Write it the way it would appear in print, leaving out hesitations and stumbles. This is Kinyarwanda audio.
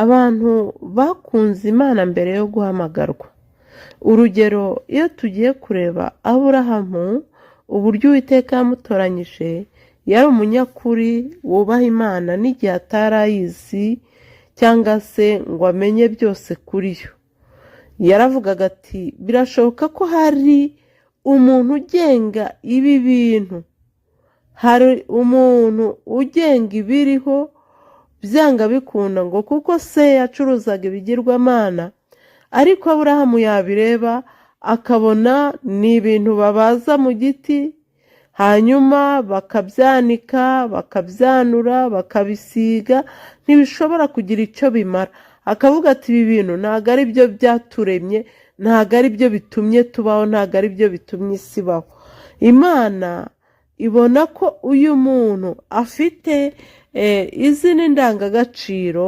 Abantu bakunze Imana mbere yo guhamagarwa. Urugero, iyo tugiye kureba Aburahamu, uburyo Uwiteka yamutoranyije, yari umunyakuri wubaha Imana n'igihe atari ayizi cyangwa se ngo amenye byose kuri yo. Yaravugaga ati: "Birashoboka ko hari umuntu ugenga ibi bintu, hari umuntu ugenga ibiriho byanga bikunda," ngo kuko se yacuruzaga ibigirwamana. Ariko Aburahamu yabireba akabona ni ibintu babaza mu giti, hanyuma bakabyanika, bakabyanura, bakabisiga, ntibishobora kugira icyo bimara. Akavuga ati: "Ibi bintu ntabwo ari byo byaturemye, ntabwo ari byo bitumye tubaho, ntabwo ari byo bitumye isi ibaho." Imana ibona ko uyu muntu afite izindi ndangagaciro.